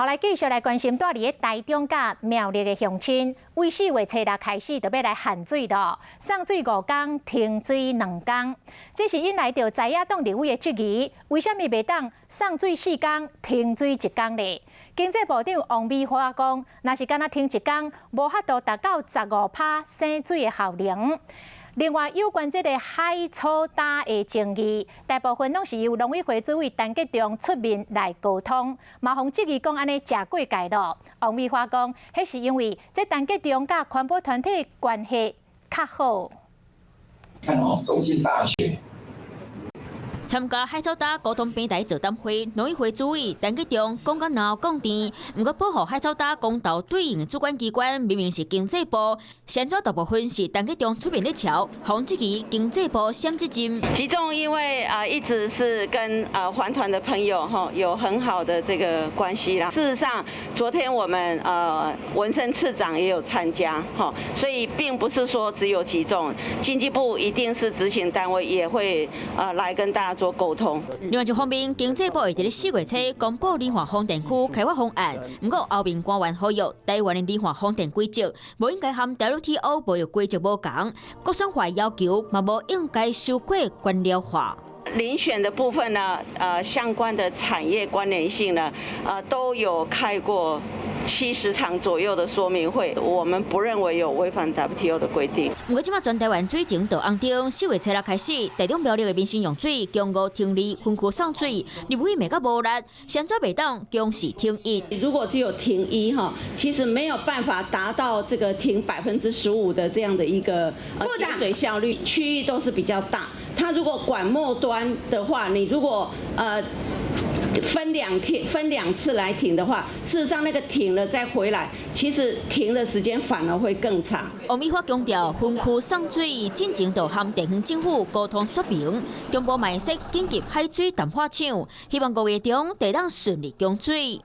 好，來繼續來關心，蹛佇咧台中佮苗栗的鄉親，對4月初六開始就欲來限水囉，送水5工，停水2工，這是引來著在野黨立委的質疑，為啥物袂當送水4工，停水1工呢？經濟部長王美花講，若是干焦停一工，無法度達到15趴省水的效能。另外，有關這个海草礁的爭議，大部分攏是由農委會主委陳吉仲出面來溝通，嘛予質疑講按呢食過界囉。王美花講，彼是因為這陳吉仲佮環保團體關係較好。看哦，東京大學。參加海草礁溝通平台座談會，農委會主委陳吉仲講甲嚨講甜，毋過保護海草礁公投對應的主管機關明明是經濟部，是按怎大部分是陳吉仲出面咧喬，予質疑經濟部雙責任。吉仲因為啊一直是跟啊環團的朋友哈有很好的這個關係啦。事實上，昨天我們文生次長也有參加哈，所以並不是說只有吉仲，經濟部一定是執行單位也會來跟大家做溝通。另外一方面，經濟部會佇咧4月初公布離岸風電區開發方案，毋過後面官員呼籲台灣的離岸風電規則無應該和 WTO 貿易規則無仝，國產化要求嘛無應該傷過官僚化。遴選的部分呢，相關的產業關聯性呢，都有開過70場左右的說明會，我們不認為有違反 WTO 的規定。毋過，這擺全台灣水情就紅燈，4月初六開始，台中苗栗的民生用水強五停二分區送水，立委罵甲無力，是按怎袂當強勢停一？如果只有停一哈，其實沒有辦法達到這個停15%的這樣的一個節水效率，區域都是比較大。它如果管末端的話，你如果分2天、分2次來停的話，事實上那個停了再回來，其實停的時間反而會更長。王美花強調，分區送水進前就和地方政府溝通說明，中部嘛會設緊急海水淡化廠，希望5月中會當順利供水。